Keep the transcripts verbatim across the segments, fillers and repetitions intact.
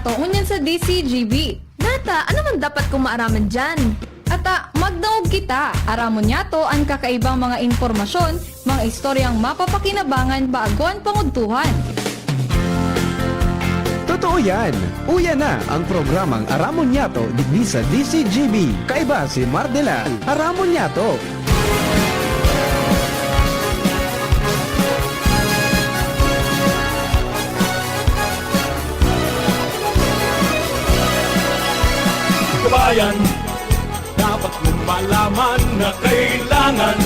Ngunyan sa D C G B. Data, ano man dapat kong maaraman dyan? Ata, magdaog kita. Aramon niyato an kakaibang mga impormasyon, mga istoryang mapapakinabangan bago an pangudtuhan. Totoo yan! Uya na ang programang Aramon Niyato digdi sa D C G B. Kaiba si Mardelan. Aramon Niyato! Kabayan, dapat mong malaman na kailangan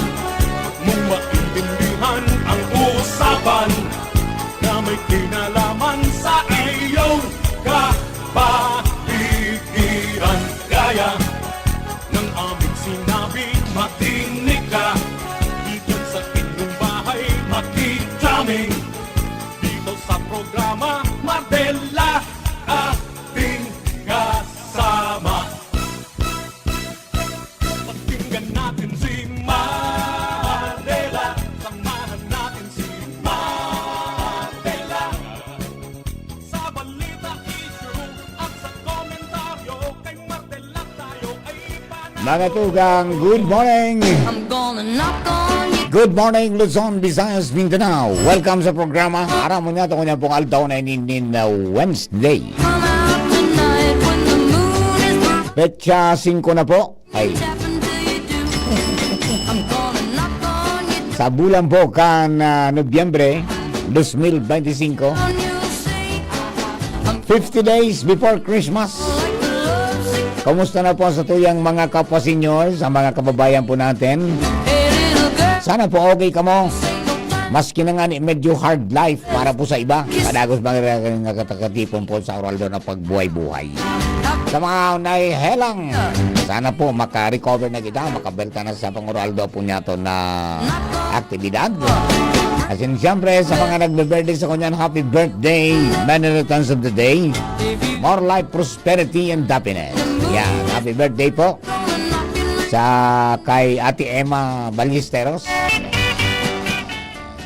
mong maintindihan ang usapan na may kinalaman sa iyong kapaligiran. Gaya ng aming sinabi, makinig ka. Dito sa inyong bahay, makinig kami. Dito sa programa, Mardela, ating kasama. Pakinggan natin si Mardela. Samahan natin si Mardela. Sa balita, issue, at sa komentaryo, kay Mardela tayo ay ipanalo. Mga tugang, good morning! I'm gonna knock on your Good morning, Luzon, Visayas, Mindanao. Welcome sa programa. Aram mo niya, ito ko niya pong aldaw na inin uh, Wednesday. come out tonight when the moon is bright. Petsa singko na po. Ay, Tap until you do. I'm gonna knock on your sa bulan po kan uh, Nobyembre dos mil benti singko, on your say. I'm fifty days before Christmas. like a lovesick Kumusta na po sa tuyang mga kapwa senior, sa mga kababayan po natin? hey little girl. Sana po okay kamo. Say no time. Maski na nga ni medyo hard life para po sa iba. Padagos mga nakatipon po sa Oraldo na pagbuhay-buhay. Sa mga nahihelang, sana po maka-recover na kita, makabelta na sa pang-Oraldo po niya to na aktibidad. As in, siyempre, sa mga nagbe-birthday sa kunyan, happy birthday, many returns of the day. More life, prosperity, and happiness. Yan, happy birthday po sa kay Ate Emma Ballesteros.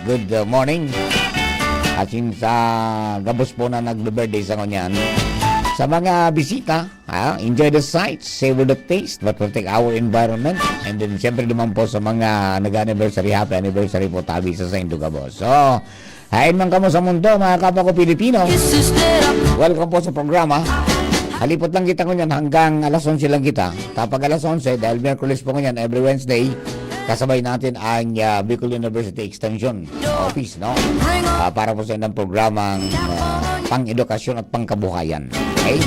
Good uh, morning. As in, sa gabos po na nagbe-birthday sa kunyan. Sa mga bisita, ha, enjoy the sights, savor the taste, but protect our environment. And then, siyempre naman po sa mga nag-anniversary, happy anniversary po tabi sa Saint Gabos. So, hain man kamo sa mundo, mga kapwa ko Pilipino. Kisses that I Welcome po sa programa. Halipot lang kita ngunyan hanggang alas onse lang kita. Kapag alas onse, dahil Miyerkules po ngunyan, every Wednesday, kasabay natin ang ah, Bicol University Extension Office, no? Ah, para po sa inyong programang ah, pang-edukasyon at pangkabuhayan. Okay?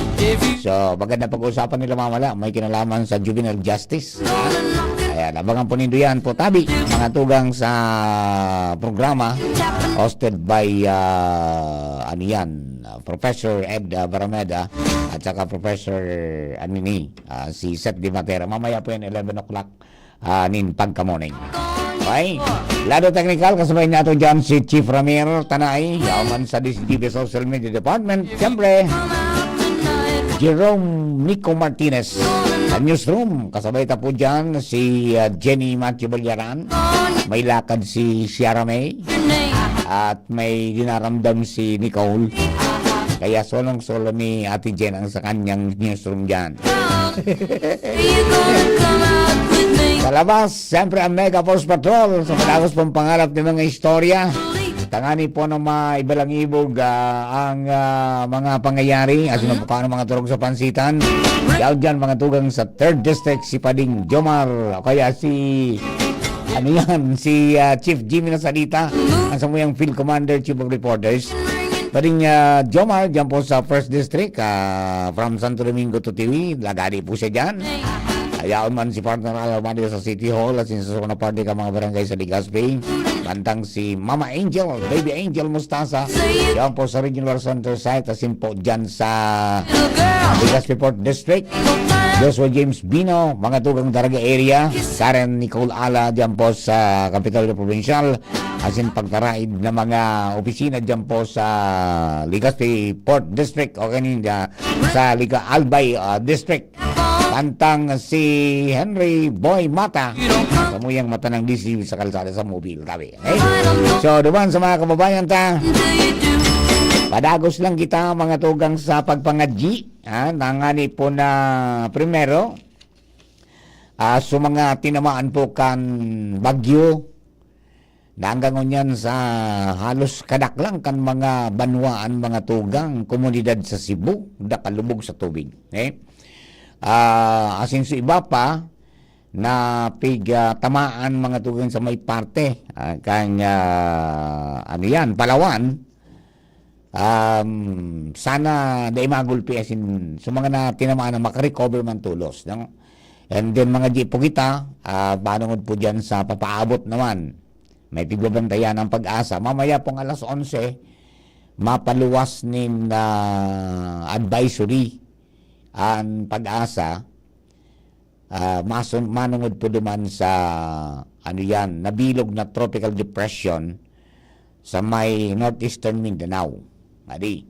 So, maganda pag-uusapan nila mamala, may kinalaman sa juvenile justice. Ayan, abangan po nindo yan po. Tabi, mga tugang sa programa, hosted by, ah, ano yan, ah, Professor Ed ah, Barameda at saka Professor, ano ni, ah, si Seth Di Matera. Mamaya po yan, eleven o'clock, ah, nin pagka-morning. Okay? Lado technical, kasabay niya ito dyan si Chief Ramir Tanay, yaman sa D C G B Social Media Department. Siyempre, Jerome Nico Martinez. Sa newsroom, kasabay ta po dyan si ah, Jenny Matthew Balyaran. May lakad si Ciara May. At may dinaramdam si Nicole. Kaya solong-solo ni Ate Jen ang sa kanyang newsroom dyan. You gonna come out with me? Sa labas, siyempre ang Mega Force Patrol. Sa matagos pong pangarap ng mga istorya. Tangani po ng mga ibalang ibog ah, ang ah, mga pangyayari. As in, paano mga turog sa pansitan? Yaw dyan, mga tugang sa third District, si Pading Jomar. O kaya si, ano yan, si ah, Chief Jimmy Nasalita. Ang samuyang Field Commander, Chief of Reporters. Pading ah, Jomar, dyan po sa first District, ah, from Santo Domingo to Tiwi, lagadi po siya dyan. Ayaon man si Partner Al Armadio sa City Hall at sa susunod na parte ka mga barangay sa Legazpi. Bantang si Mama Angel, Baby Angel Mustasa. Yan po sa Regional Center Site, asin po dyan sa Legazpi Port District. Joshua James Bino, mga tugang Daraga area. Karen Nicole Ala, dyan po sa Kapitolyo Provincial. Asin pagtaraid na mga opisina dyan po sa Legazpi Port District o kaninda sa Liga Albay ah, District. Bantang si Henry Boy Mata. Samuyang mata ng D C sa kalsada sa mobile, tabi. Okay? So, duman sa mga kababayan ta, Padagos lang kita, mga tugang, sa pagpangadyi, ha, nangani po na primero, ah, so mga tinamaan po kan bagyo, na hanggang ngunyan sa halos kadaklan kan mga banwaan, mga tugang, komunidad sa Cebu, nakalubog sa tubig. Eh? Ah, asin sa iba pa, na pig, ah, tamaan, mga tugang, sa may parte, ah, kan, ah, ano yan, Palawan. Um, sana dai magulpi, asin, so mga na tinamaan na makarecover man tolos, no? And then, mga di po kita, ah, banungod po dyan sa papaabot naman. May pigbabantayan ang PAGASA. Mamaya pong alas onse, mapaluwas nin, ah, advisory ang PAGASA, ah, masun-, manungod po duman sa, ano yan, nabilog na tropical depression sa may northeastern Mindanao. Adi.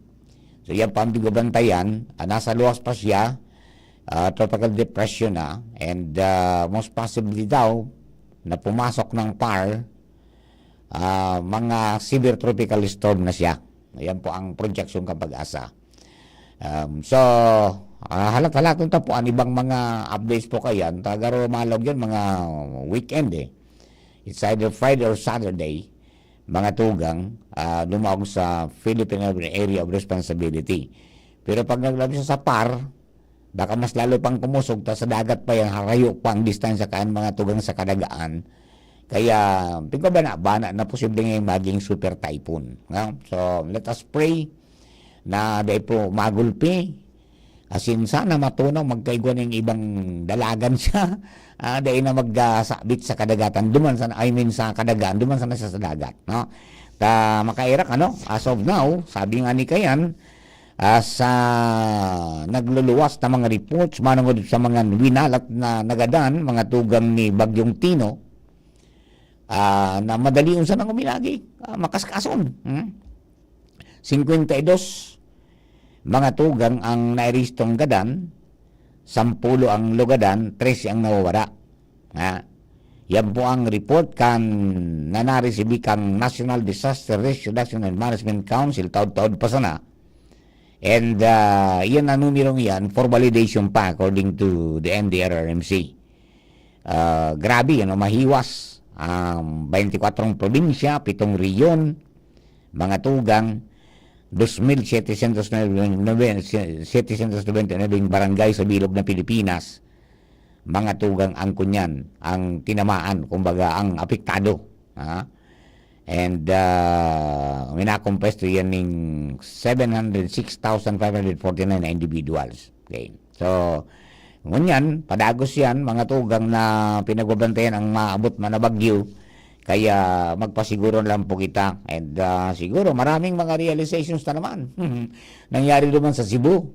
So, yan pa ang pigbabantayan. Ah, nasa luwas pa siya, ah, tropical depression na, and, ah, most possibly daw na pumasok ng PAR, ah, mga severe tropical storm na siya. Ayan po ang projection kan PAGASA. Um, so, ah, halat-halaton ta po an ibang mga updates po kayan. Taga Romalog yan, mga weekend eh. It's either Friday or Saturday, mga tugang, ah, dumaog sa Philippine Area of Responsibility. Pero pag naglabi siya sa PAR, baka mas lalo pang kumusog, ta sa dagat pa yan, harayo pa ang distansya kan mga tugang sa kadagaan. Kaya, pigpabana-bana na posible ngayong maging super typhoon, no? So, let us pray na dai po magulpi. Asin sana matunaw, magkaigwa ning ibang dalagan siya. Ah, dai na magsabit sa kadagatan, duman sana, I mean, sa kadagaan, duman sana siya sa dagat, no? Ta, makairak, ano? As of now, sabi nga ni Kayan, ah, sa nagluluwas na mga reports, manungod sa mga winalat na nagadan, mga tugang ni Bagyong Tino, ah, na madalion sanang uminagi, ah, makaskason. Hmm? Singkwenta y dos mga tugang ang nairehistro ang gadan, sampulo ang lugadan, trese ang nawawara. Ha? Yan po ang report kan na naresibi kan National Disaster Risk Reduction and Management Council, taod-taod pa sana. And, ah, yan ang numerong yan for validation pa, according to the N D R R M C. Ah, grabe, ano, mahiwas. Ang twenty-four probinsya, pitong rehiyon, mga tugang, dos mil setecientos nuebe, setecientos noventa y nuebe barangay sa bilog na Pilipinas, mga tugang, ang kunyan, ang tinamaan, kumbaga, ang apektado. Ha? And, ah, minakompuesto yan ning seven hundred six thousand five hundred forty-nine na individuals. Okay. So, ngunyan, padagos yan, mga tugang, na pinagbabantayan ang maabot man na bagyo. Kaya magpasiguro lang po kita. And, ah, siguro maraming mga realizations na naman nangyari naman sa Cebu.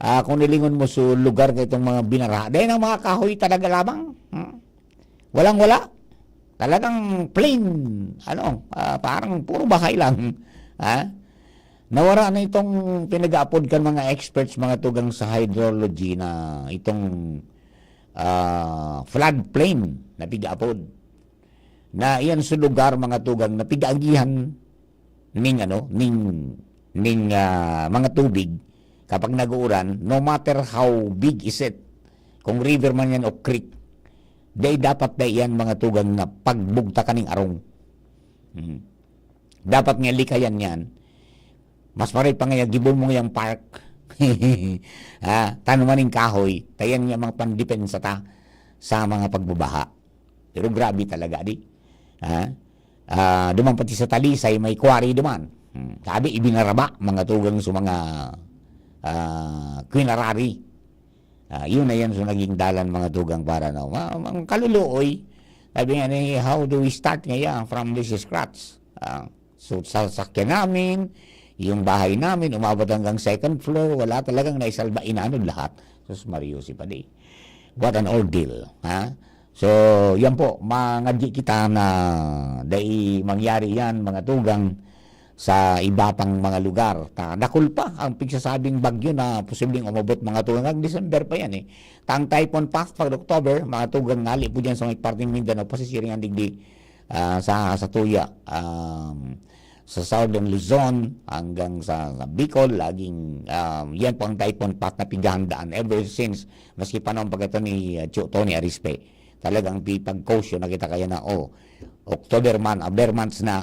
Ah, kung nilingon mo sa lugar na itong mga binaraha, dahil ang mga kahoy talaga lamang. Hmm? Walang-wala. Talagang plain, ano, ah, parang puro bahay lang. Ha? Nawara na itong pinag-aapod kan mga experts, mga tugang sa hydrology, na itong, ah, floodplain na pig-aapod. Na iyan sa lugar, mga tugang, na pig-agihan ning, ano, ning, ning, ah, mga tubig kapag nag-uuran, no matter how big is it, kung river man yan o creek, dai dapat dai yan, mga tugang, na pagbugtakan ning arong. Hmm. Dapat nga likayan yan. Mas maray pa nga, gibon mo yang park. Ha, tanuman ning kahoy, ta yan nga mga pandepensa ta sa mga pagbabaha. Pero grabe talaga, di. Ha? Ah, duman pati sa Talisay, may quarry duman. Hmm. Sabi, ibinaraba, mga tugang sa mga, ah, quinarary. Ah, yun na yan, so naging dalan, mga tugang, para, no? Ma-, ang kaluluoy, sabi nga ni, "How do we start ngayon from this scratch?" Ah, so, sa sakyan namin, yung bahay namin, umabot hanggang second floor, wala talagang naisalba, inanod lahat. Sus, Mario, si Padi. What an ordeal, ha? So, yan po, mangadyi kita na dai mangyari yan, mga tugang, sa iba pang mga lugar. Ta-, dakul pa ang pigsasabing bagyo na posibleng umabot, mga tugang, hanggang December pa yan, eh. Ta ang Typhoon Puff pag October, mga tugang, ngali po dyan sa may parteng Mindanao, pasisiring ang digdi, ah, sa, sa tuya. Um, sa Southern Luzon hanggang sa, sa Bicol, laging, ah, yan po ang Typhoon Pat na pighahandaan ever since, maski panahon pa ito ni, ah, Chu Tony Arispe. Talagang pipag-caution na kita kaya na, oh, October man, ah, ber months na,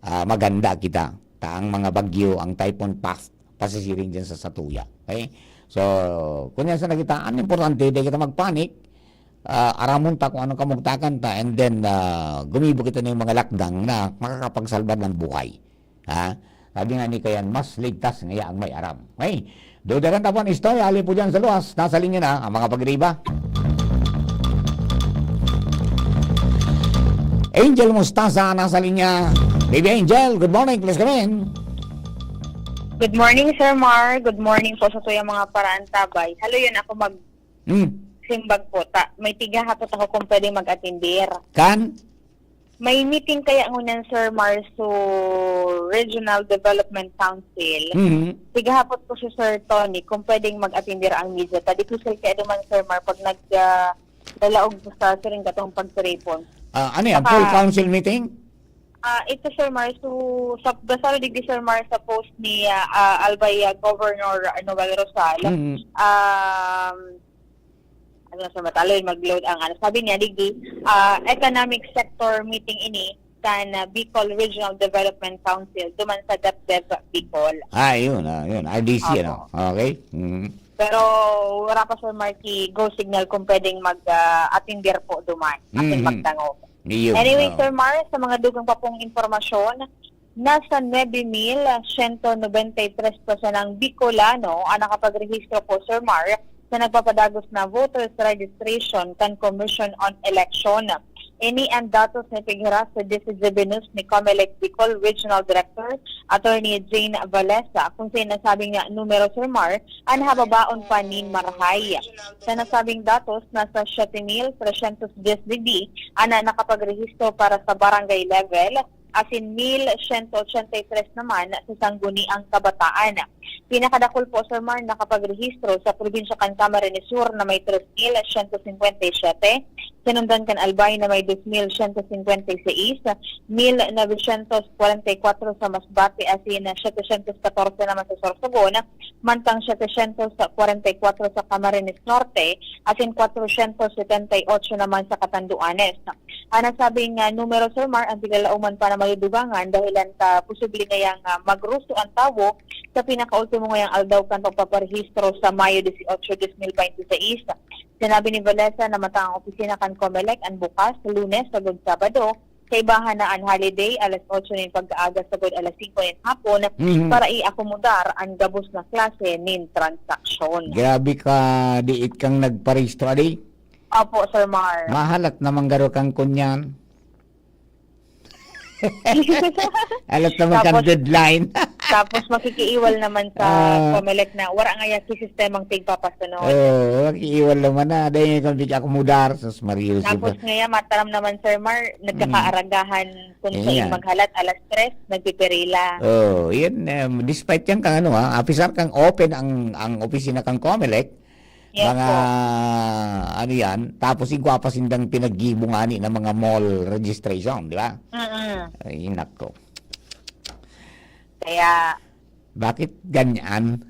ah, maganda kita. Ta ang mga bagyo, ang Typhoon Pat, pasisiring dyan sa satuya. Okay? So, kung yan sa nakita, ang importante, di kita magpanik, ah, aramon ta kung anong kamugtakan ta, and then, ah, gumibo kita ng mga lakdang na makakapagsalba ng buhay. Ha? Sabi nga ni Kayan, "Mas ligtas ngaya ang may aram." Okay? Dudagan ta po ang istorya, hali po dyan sa luwas. Nasa linya na ang mga pagriba. Angel Mostaza, nasa linya. Baby Angel, good morning. Please come in. Good morning, Sir Mar. Good morning po sa tuyang mga paraantabay. Halo yun ako mag Hmm. simbag po. Ta, may tiga hapot ako kung pwedeng mag-atindir. Kan? May meeting kaya ngunyan, Sir Mar, so Regional Development Council. Mhm. Tiga hapot po si Sir Tony kung pwedeng mag-atindir ang media. Ta, difícil kaya duman, Sir Mar, pag nag, ah, lalaog sa siring katong pagtiripon. Ah, ano yan? Saka- Full council meeting? Ah, ito, Sir Mar, so, sa basal digdi, Sir Mar, sa post ni, ah, ah, Albay, ah, Governor Noel Rosal, Mhm. um, ano sa mataloy, mag-load ang ano. Sabi niya, digdi, ah, economic sector meeting ini kan, ah, Bicol Regional Development Council, duman sa DepDev Bicol. Ah, yun, ah, yun. R D C, Opo. Ano? Okay? Mhm. Pero wala pa, Sir Marky, go signal kung pwedeng mag, ah, atindir po duman. Asin Mhm. magdangog. Yun, Anyway, oo. Sir Mar, sa mga dugang pa pong impormasyon, nasa nuebe mil sento nobenta y tres pa sanang Bicolano ang nakapagrehistro po, Sir Mar, sa nagpapadagos na voters registration kan Commission on Election. Ini ang datos na ipighiras sa Dizzy News ni Comelec Bicol Regional Director Attorney Jane Valesa, kung sa nasabing nga numero, Sir Mar, an hababaon pa nin marahay. Sa nasabing datos, nasa siyete mil tresyentos dyes digdi an nakapagrehistro para sa barangay level, asin mil siyento ochenta y tres naman sa sangguniang kabataan. Pinakadakul po, Sir Mar, nakapagrehistro sa probinsya kan Camarines Sur na may tres mil siyento singkwenta y siyete, sinundan kan Albay na may dos mil siyento singkwenta y seis, mil novecientos kwarenta y kwatro sa Masbate asin setecientos katorse naman sa Sorsogon, mantang setecientos kwarenta y kwatro sa Camarines Norte asin kwatrocientos setenta y ocho naman sa Catanduanes. An nasabing, ah, numero, Sir Mar, an tiglalaoman pa na madudugangan dahilan ta posible ngayang, ah, magruso an tawo sa pinakaultimo ngayang aldaw kan pagpaparehistro sa Mayo dieciocho, dos mil bente seis. Sinabi ni Valesa na matang ang opisina kan Comelec an bukas, Lunes sagod Sabado, kaibahan na an holiday, alas otso nin pagkaaga sagod alas singko nin hapon Mhm. para i-akomodar an gabos na klase nin transaksyon. Grabe ka, diit kang nagparehistro, adi? Opo, Sir Mar. Mahalat naman garo kang kunyan. Alat naman kang Tapos- deadline. Tapos makikiiwal naman sa Ah. Comelec na wala nga yung sistemang tigpapasunod. Oo, makiiwal naman na. Dahil kung bigyan ko mudar, sus Maria, Tapos super. Ngaya, mataram naman, Sir Mar, nagkakaaragahan kung Yun saan nga. maghalat, alas tres, nagpipirila. Oh, yan. Um, despite yan kang ano ha, apisar kang open ang ang opisina kang Comelec, Yes mga po. ano yan, tapos igwa pa sindang pinaggibo nga ni ng mga mall registration, di ba? Mm-mm. Ay, nako. Kaya, Bakit ganyan?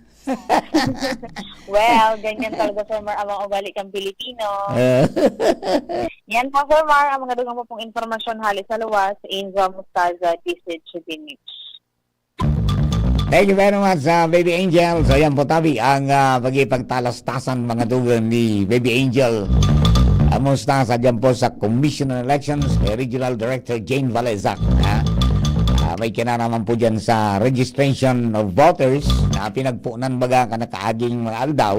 Well, ganyan talaga, Sir Mar, ang mga ugali kang Pilipino. Eh, Yan po, Sir Mar, ang mga dugang po pong impormasyon hali sa luwas, Angel Mostaza, D C H D News. Thank you very much, ah, Baby Angel. So, yan po, tabi, ang ah, pagkipagtalastasan, mga dugang ni Baby Angel. Kamusta sa dyan po sa Commission on Elections, kay Regional Director Jane Valeza. Ha? Ah, may kinanaman po dyan sa registration of voters na pinagpunan baga ka nakaaging mga aldaw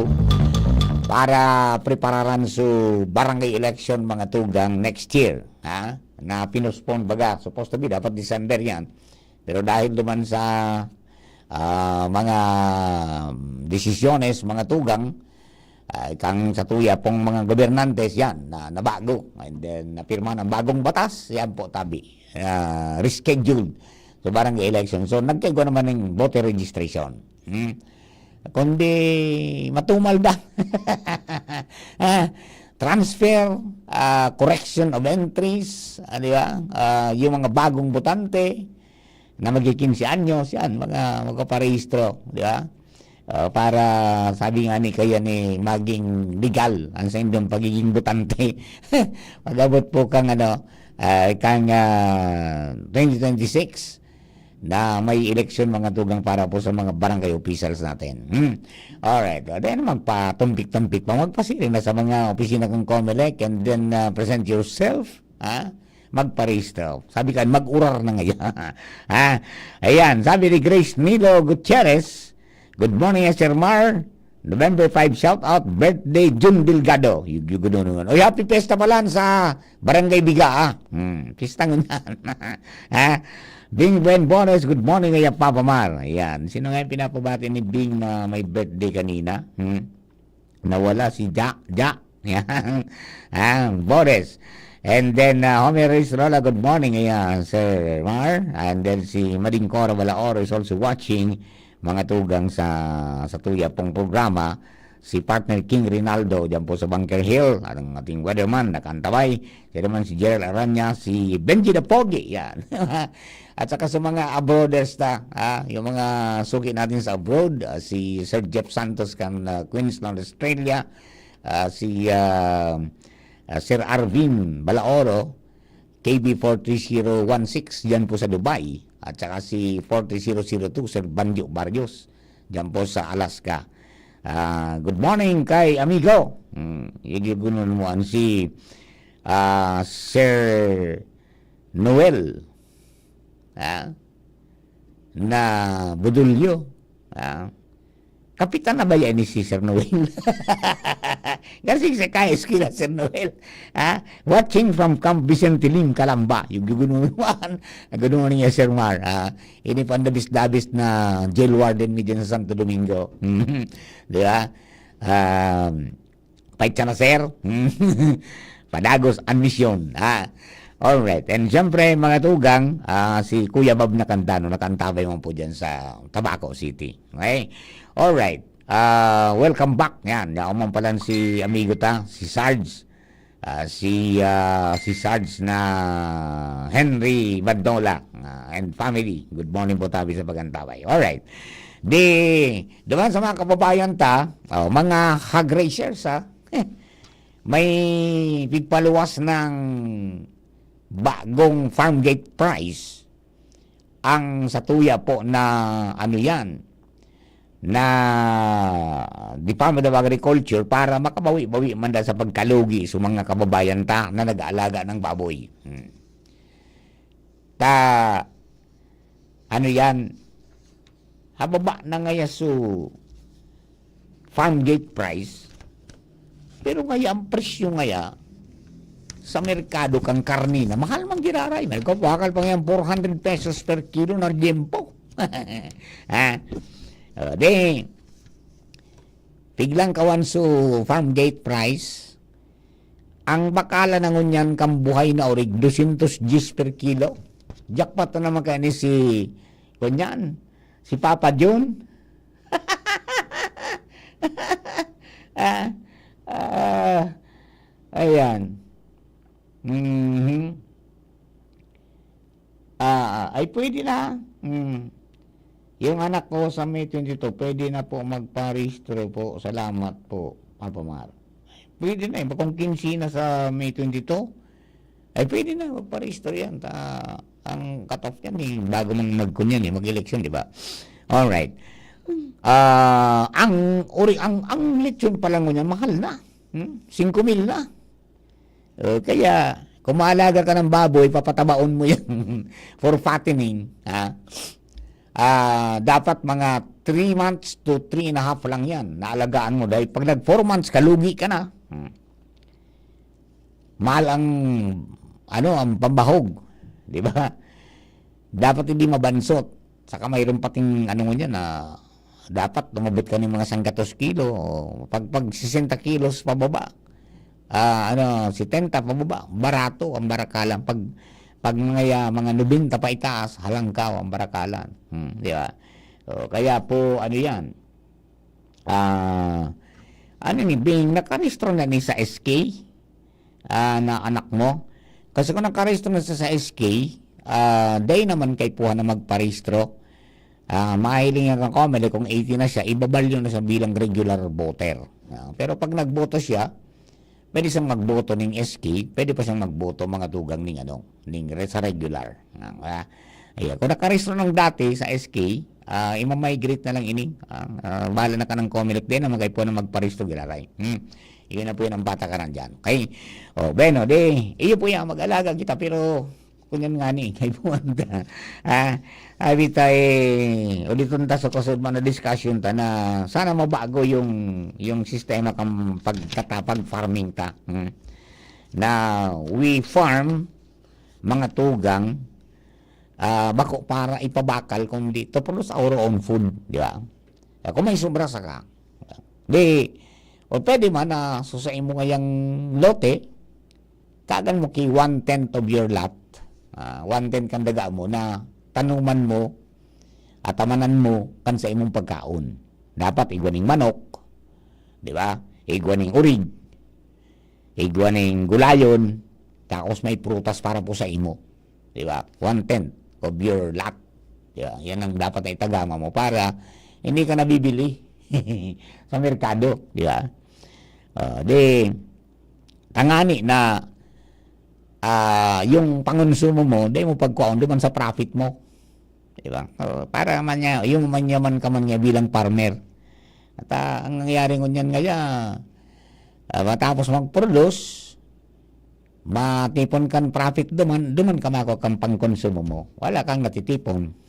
para prepararan su barangay election, mga tugang, next year. Ha? Na pinospone baga. Supposed to be dapat December yan. Pero dahil duman sa ah, mga desisyones, mga tugang, ah, kang sa tuya pong mga gobernantes yan na nabago. And then, napirmahan ang bagong batas, yan po, tabi. Ah, rescheduled sa barangay election. So, nagkaigwa naman ng voter registration. Hmm? Kundi matumal ba? Ah, transfer, ah, correction of entries, ah, di ba? Ah, yung mga bagong botante, na magki-kinse anyos, yan, mga magpaparehistro, di ba? Ah, para, sabi nga ni, kaya ni, maging legal ang saindong pagiging botante. Pag-abot po kang, ano, ah, kang, ah, twenty twenty-six, na may eleksyon, mga tugang, para po sa mga barangay officials natin. Hmm. Alright. O, then, magpatumpik-tumpik pa. Magpasiring na sa mga opisina kong Comelec and then, ah, present yourself. Ha? Magparehistro. Sabi ka, mag-urar na ngayon. Ha? Ayan, sabi ni Grace Nilo Gutierrez, "Good morning, Sir Mar. November five, shout out, birthday, Jun Delgado." Yug, yug, ano, ano, ano. Oy, happy fiesta pala sa Barangay Biga, ah. Hmm, fiesta ngunyan. Ha? Bing Buen Bones, "Good morning, kaya Papa Mar." Ayan. Sino nga yung pinapabati ni Bing na may birthday kanina? Hmm? Nawala si Ja, Ja. Yan. Ah, Bones. And then, uh, Homer Reyes Rola, "Good morning, ayan, Sir Mar." And then si Mading Cora Balaoro is also watching, mga tugang, sa, sa tuya pong programa. Si Partner King Rinaldo, dyan po sa Bunker Hill, ang ating weatherman, nakantabay. Siya naman si Gerald Aranya, si Benji the Pogi, yan. At saka sa mga abroaders ta, ah, yung mga suki natin sa abroad, ah, si Sir Jeff Santos kan, ah, Queensland, Australia, ah, si, ah, ah, Sir Arvin Balaoro, K B four three zero one six, dyan po sa Dubai, at saka si four three zero zero two, Sir Banjo Barrios, dyan po sa Alaska. Ah, good morning kay amigo. Hmm, yun yung gunun mo, ang si, ah, Sir Noel. Ah, na Budulyo. Ah, kapitan na ba yan ni si Sir Noel? Kasi sa kaya eskwela, Sir Noel. Ah, watching from Camp Vicente Lim, Calamba. Yung gugunuhan. Gugunuhan niya, Sir Mar. Ah, ini pandabis-dabis na jail warden mi dyan sa Santo Domingo. Di ba? Um, Paitsa na, sir. Padagos an misyon, ha? Alright. And siyempre, mga tugang, ah, si Kuya Bob Nakandano, nakantabay mo po dyan sa Tabaco City. Okay? Alright. Ah, welcome back. Yan. Yaon man pala si amigo ta, si Sarge. Ah, si, ah, si Sarge na Henry Bandola, ah, and family. Good morning po tabi sa pag-antabay. Alright. Di, duman sa mga kababayan ta, oh, mga hog raisers, ha? May pigpaluwas ng bagong farm gate price ang satuya po na, ano yan, na Department of Agriculture para makabawi-bawi man da sa pagkalugi sa mga kababayan ta na nag-aalaga ng baboy. Hmm. Ta, ano yan, hababa na ngaya su farm gate price, pero ngaya ang presyo ngaya sa merkado kan karne na mahal man giraray. May kapakal pa ngayon four hundred pesos per kilo na liempo. Ha? O, di, piglang kawan su farm gate price, ang bakala na ngunyan kan buhay na orig, dosyentos diyes per kilo. Jackpot na naman kaya ni si, kunyan, si Papa Jun. Ah, ah, ayan. Mhm. Ah, ay pwede na. Hmm. Yung anak ko sa May twenty-two, pwede na po magparehistro po. Salamat po, Papa Mar. Pwede na eh. Kung kinse na sa May twenty-two, ay pwede na magparehistro yan. Ta, ang cut-off yan eh. Bago mang magkunyan eh, mag-eleksyon, di ba? Alright. Ah, ang uri, ang, ang lechon pa lang ngunyan, mahal na. Hmm? Singko mil na. O, kaya, kung maalaga ka ng baboy, papatabaon mo yan for fattening, ha? Ah, dapat mga three months to three and a half lang yan. Naalagaan mo. Dahil pag nag four months ka, lugi ka na. Hmm. Mahal ang, ano, ang pambahog. Di ba? Dapat hindi mabansot. Saka mayroon pating, ano ngunyan, na dapat umabot ka ng mga sanggatos kilo. Pag, pag sesenta kilos pababa, ah, ano, setenta pababa, barato ang barakalan. Pag, pag mga, ya-, mga nobenta pa itaas, halangkaw ang barakalan. Hmm, di ba? So, kaya po, ano yan? Ah, ano ni, Bing, nakarehistro na ni sa S K? Ah, na anak mo? Kasi kung nakarehistro na sa, sa S K, ah, dai naman kaipuhan na magparehistro. Ah, mahiling niya kan Comelec, kung eighteen na siya, ibabalyo na siya bilang regular voter. Ah, pero pag nagboto siya, pwede siyang magboto ning S K, pwede pa siyang magboto, mga tugang, ning ano, ning re-, sa regular. Ah, ah, ayan. Kung nakarehistro ng dati sa S K, ah, ima-migrate na lang ini. Ah, ah, bahala na ka ng Comelec din na magkaipuhan na magparehistro, giraray. Hmm. Iyon na po yun ang patakaran dyan. Okay? O, bueno, di, iyo po yan, mag-alaga kita, pero kunyan nga ni, kaipuhan ta. Ah, abi ta, eh, uliton ta sa kasunod man na discussion ta na sana mabago yung, yung sistema kan pagkata-, pag-farming ta. Hmm. Na we farm, mga tugang, ah, bako para ipabakal, kundi to produce our own food, di ba? Ah, kung may sobra saka, di, o pwede man na so sa imo ngayang lote, kagan mo ki one-tenth of your lot, ah, one-tenth kan daga mo na tanuman mo, atamanan mo kan sa imong pagkaon. Dapat igwa ning manok, di ba? Igwa ning urig, igwa ning gulayon, tapos may prutas para po sa imo. Di ba? One-tenth of your lot. Di ba? Yan ang dapat na itagama mo para hindi ka nabibili sa merkado. Di ba? Ah, di, tangani na, ah, yung pangonsumo mo, di mo pagkuhaon, di man sa profit mo. Di ba? O, para man niya, yung manyaman ka man niya bilang farmer. At, ah, ang nangyayari ngunyan ngaya, ah, matapos mag-produce, matipon kan profit duman, duman ka makua kan pangkonsumo mo. Wala kang natitipon.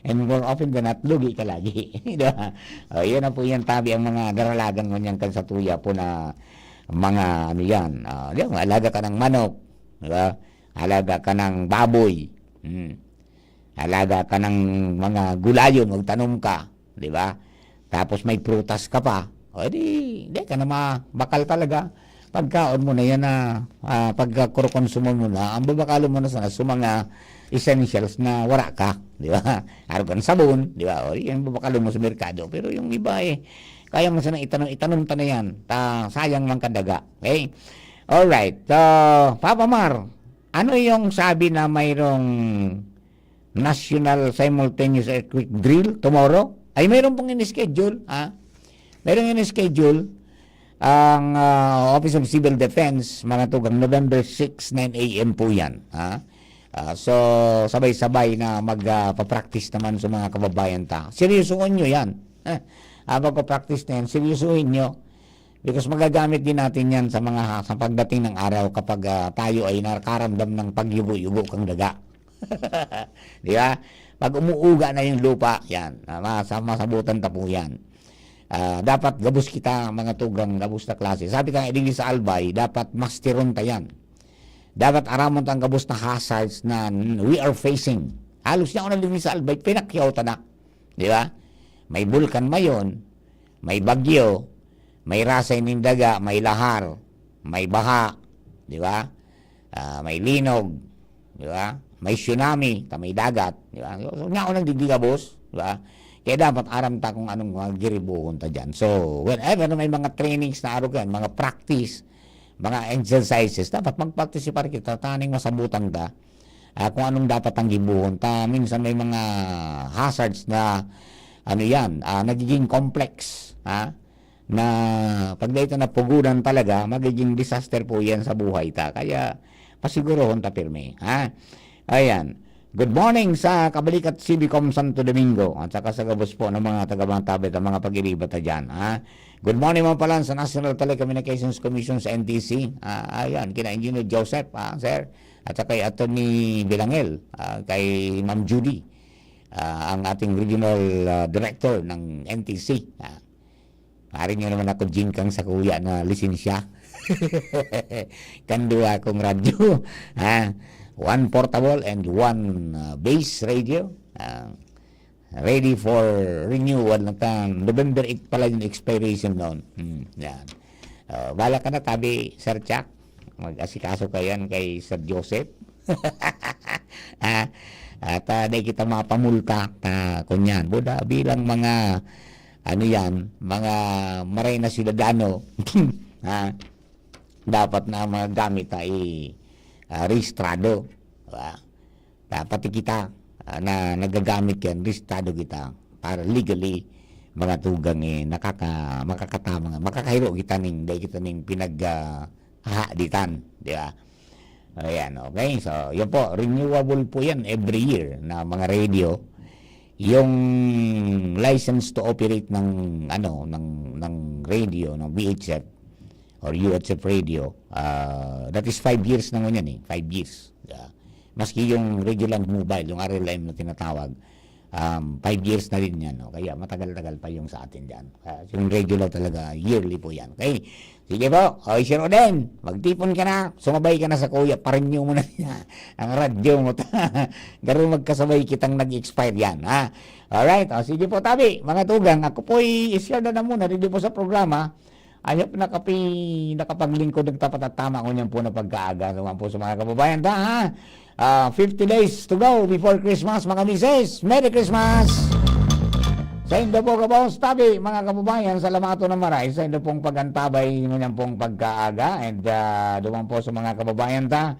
And more often than not, lugi ka lagi. Di ba? O, yun na po yan, tabi ang mga daralagan ngunyan kan sa tuya po na mga ano yan. Ah, di ba? Alaga ka ng manok. Di ba? Alaga ka ng baboy. Hmm. Alaga ka ng mga gulayon, magtanom ka, di ba? Tapos may prutas ka pa. O di, di ka na ma-, bakal talaga. Pagkaon mo na yan na, ah, pagkakonsumo mo na, ang babakalon mo na sana sa mga essentials na wara ka, di ba? Arog kan sabon, di ba? O, yan babakalon mo sa merkado. Pero yung iba eh, kaya mo sana itanom, itanom ta na yan. Ta, sayang lang kadaga. Okay? Alright. So, Papa Mar, ano yung sabi na mayroong National Simultaneous Earthquake Drill tomorrow? Ay, mayroon pong in-schedule, ha? Mayroon in-schedule ang, ah, Office of Civil Defense, mga tugang November six, nine a m po yan, ha? Ah, so, sabay-sabay na mag, ah, pa-practice naman sa mga kababayan ta. Seryosohon nyo yan. Eh, habang pa-practice na yan, seryosohin nyo. Because magagamit din natin yan sa mga, sa pagdating ng araw kapag, ah, tayo ay nakaramdam ng pagyugo-yugo kang daga. Di ba? Pag umuuga na yung lupa, yan. Ah, mas-, masabutan ta po yan. Ah, dapat gabos kita, mga tugang, gabos na klase. Sabi ka nga, digdi sa Albay, dapat masteron ta yan. Dapat aramon ta ang gabos na hazards na we are facing. Halos niya ako nalinis sa Albay, pinakyaw ta na. Di ba? May bulkan mayon, may bagyo, may rasay nin daga, may lahar, may baha, di ba? Ah, may linog, di ba? May tsunami, ta may dagat, di ba? So, so, nga ako nagdigdigabos, di ba? Kaya dapat aram ta kung anong mga giribuhon ta dyan. So, whenever na may mga trainings na arog yan, mga practice, mga exercises, dapat mag-participate kita, taning masabutan ta, ah, kung anong dapat ang gibuhon ta. Minsan may mga hazards na, ano yan, ah, nagiging complex, ha? Na pag dahil ito napugunan talaga, magiging disaster po yan sa buhay ta. Kaya, pasigurohon ta pirmi, ha? Ayan. Good morning sa Kabalikat C B Com Santo Domingo at saka sa gabos po ng mga taga-Bantabe at mga pag-iriba ta dyan, ha? Good morning, mga palan, sa National Telecommunications Commission sa N T C. Ah, ayan, kina Engineer Joseph, ah, sir, at saka kay Attorney Bilangel, ah, kay Ma'am Judy, ah, ang ating regional, ah, director ng N T C. Ah, pare nyo naman ako, Jing, kang sa kuya na lisensya. Kan duwa kong radyo. Ha? One portable and one, ah, base radio. Ah, ready for renewal na ta. November eight pala yung expiration noon. Hmm, yan. Ah, bala ka na, tabi, Sir Chuck. Mag-asikaso ka yan kay Sir Joseph. Ah, at, ah, di kita mapamulta. Ah, kunyan, buda, bilang mga, ano yan, mga maray na siudadano, ah, dapat na mga gamit ay, ah, rehistrado. Diba? Ah, pati kita, ah, na nagagamit yan, rehistado kita para legally, mga tugang, eh, nakaka-, makakatama, makakahiro kita ning, dai kita ning pinag, ah, hahaditan, di ba? Ayan, okay. So, yun po, renewable po yan every year na mga radio. Yung license to operate ng, ano, ng, ng radio, ng V H F or U H F radio, ah, that is five years na ngunyan eh, five years. Ah, maski yung Radioland Mobile, yung R L M na tinatawag, um, five years na rin yan, no? Kaya matagal-tagal pa yung sa atin dyan. Ah, yung regular talaga, yearly po yan. Okay? Sige po, o, Sir Oden, magtipon ka na, sumabay ka na sa kuya, parinyo mo na ang radyo mo. Garo magkasabay kitang nag-expire yan, ha? Alright, o, sige po, tabi, mga tugang, ako po'y i-share na, na muna, dito po sa programa. I hope nakapi-, nakapaglingkod ng tapat at tama ngunyan po na pagkaaga. So, po sa mga kababayan ta, ha? Ah, fifty days to go before Christmas, mga misis. Merry Christmas! Sa indo po, kabos, tabi, mga kababayan, salamaton na maray sa indo pong pag-antabay ngunyan pong pagkaaga. And, ah, duman po sa mga kababayan ta,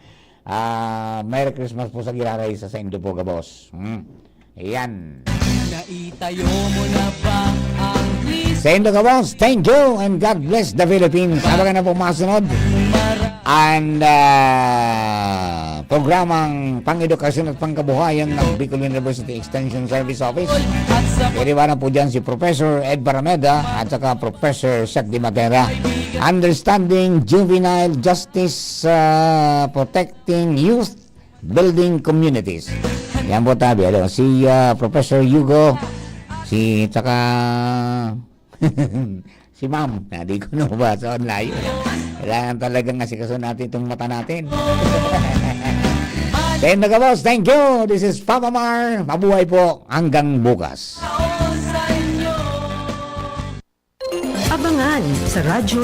ah, Merry Christmas po sa giraray sa, sa indo po, kabos. Hmm. Ayan. Naitayo mo na ba ang Christmas? Sa indo, kabos, thank you and God bless the Philippines. Abangan na po masunod. And, ah, programang Pang-Edukasyon at Pangkabuhayan ng Bicol University Extension Service Office. Iriwanan po dyan si Professor Ed Barameda at saka Professor Seth Di Matera. Understanding Juvenile Justice, ah, Protecting Youth, Building Communities. Yan po, tabi. Ano, si, ah, Professor Hugo, si, tsaka, si Ma'am. Na, di ko na mabasa. Ang layo. Kailangan talagang asikaso natin itong mata natin. Then, mga boss, thank you. This is Papa Mar. Mabuhay po. Hanggang bukas. Abangan sa Radyo